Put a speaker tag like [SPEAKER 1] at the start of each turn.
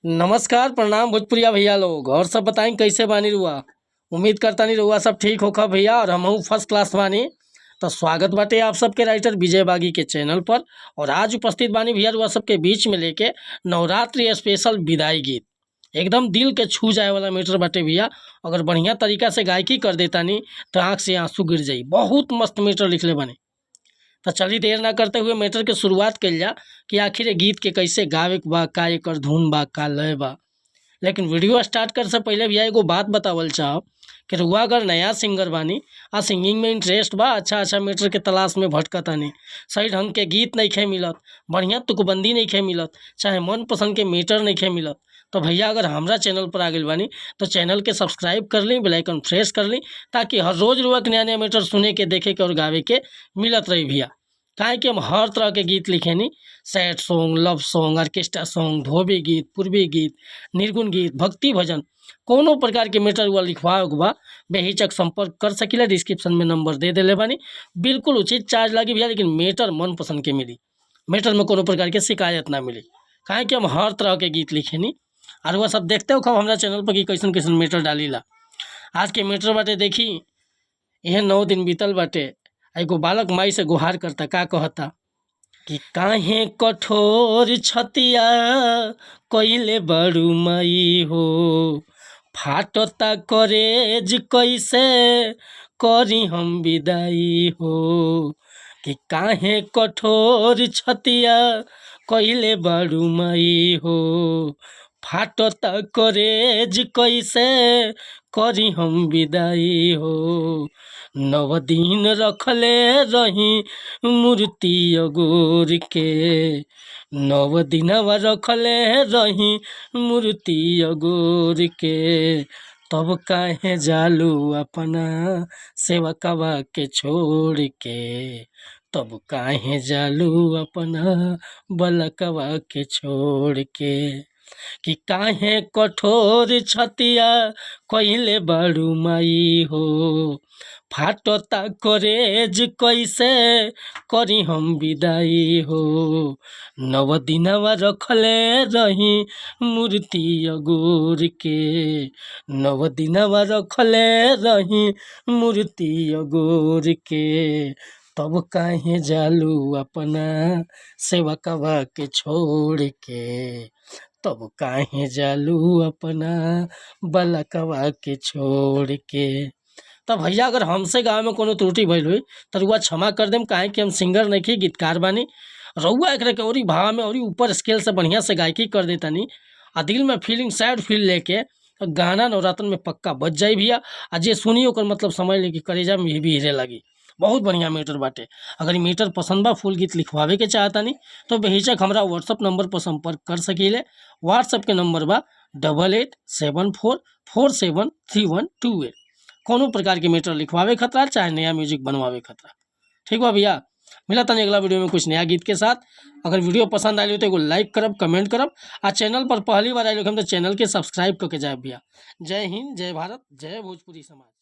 [SPEAKER 1] नमस्कार, प्रणाम भोजपुरिया भैया लोग। और सब बताई कैसे बानी रुआ? उम्मीद करतानी रुआ सब ठीक होखा भैया और हमहू फर्स्ट क्लास बानी। तो स्वागत बाटे आप सबके राइटर विजय बागी के चैनल पर। और आज उपस्थित बानी भैया रुआ सबके बीच में लेके नवरात्रि स्पेशल विदाई गीत। एकदम दिल के छू जाए वाला मैटर बाटे भैया। अगर बढ़िया तरीका से गायकी कर देतानी तो आँख से आंसू गिर जाई। बहुत मस्त मैटर लिखले बानी। तो चलिए देर ना करते हुए मैटर के शुरुआत कइल जा कि आखिर ये गीत के कैसे गावे के बा, का एकर धुन बा, का लय बा। लेकिन वीडियो स्टार्ट करे से पहले भैया एगो बात बतावल चाहब कि रुआ अगर नया सिंगर बानी आ सिंगिंग में इंटरेस्ट बा, अच्छा अच्छा मैटर के तलाश में भटकतानी, सही ढंग के गीत नइखे मिलत, बढ़िया तुकबंदी नइखे मिलत, चाहे मनपसंद के मैटर नइखे मिलत, तो भैया अगर हमरा चैनल पर आ गइल बानी तो चैनल के सब्सक्राइब कर ली, बेल आइकन प्रेस कर ली, ताकि हर रोज़ रुआ के नया नया मैटर सुने के, देखे के और गावे के मिलत रही भैया। काहे कि हम हर तरह के गीत लिखेनी, sad song, love song, orchestra song, धोबी गीत, पूर्वी गीत, निर्गुण गीत, भक्ति भजन, कोनो प्रकार के मैटर हुआ लिखवावे के बा बेहिचक संपर्क कर सकीला। डिस्क्रिप्शन में नंबर दे देले बानी। बिल्कुल उचित चार्ज लागी भैया, लेकिन मैटर मन पसंद के मिली, मैटर में कोनो प्रकार के शिकायत ना मिली। काहे कि हम हर तरह के गीत लिखेनी और वह सब देखते हो हमरा चैनल पर कि कैसन कैसन मैटर डालीला। आज के मैटर बाटे देखी, यह 9 दिन बीतल बाटे, एगो बालक माई से गुहार करता, का कहता कि काहे कठोर छतिया कइले बड़ू माई हो, फाटता करेज कैसे करी हम विदाई हो। कि काहे कठोर छतिया कइले बड़ू माई हो, फाटता करेज कैसे करी हम विदाई हो। 9 दिन रखले रही मूर्ति अगोर के, 9 दिनवा रखले रही मूर्ति अगोर के, तब काहे जालू अपना सेवकवा के छोड़ के, तब काहे जालू अपना बलकवा के छोड़ के। कि काहे कठोर छतिया कइले बड़ू माई हो, फाटता करेज कैसे करी हम विदाई हो। 9 दिनवा रखले रही मूर्ति अगोर के, 9 दिनवा रखले रही मूर्ति अगोर के, तब काहे जालू अपना सेवकवा के छोड़ के, तब काहे जालू अपना बलकवा के छोड़ के। तब भैया अगर हमसे गाँव में कोनो त्रुटि भइल हुई तो रुआ क्षमा कर देम, काहे कि हम सिंगर नइखी, गीतकार बानी। रउआ एकरा के औरी भाव में औरी ऊपर स्केल से बढ़िया से गायकी कर देतानी आ दिल में फीलिंग सैड फील लेके गाना नवरात्रन में पक्का बज जाई भैया। आ जे सुनी ओकर मतलब समझ ली कि करेजा में भी हिरे लगी। बहुत बढ़िया मैटर बाटे। अगर मैटर पसंद बा, फुल गीत लिखवावे के चाहतानी तो बेहिचक हमरा व्हाट्सअप नंबर पर संपर्क कर सकीले। व्हाट्सअप के नंबर बा 8874 47 31 28। कोनो प्रकार के मैटर लिखवावे खतरा चाहे नया म्यूजिक बनवावे खतरा। ठीक बा भैया, मिला तनी अगला वीडियो में कुछ नया गीत के साथ। अगर वीडियो पसंद आयल तो एगो लाइक करब, कमेंट करब आ चैनल पर पहली बार आयल तो चैनल के सब्सक्राइब करके जाए भैया। जय हिंद, जय भारत, जय भोजपुरी समाज।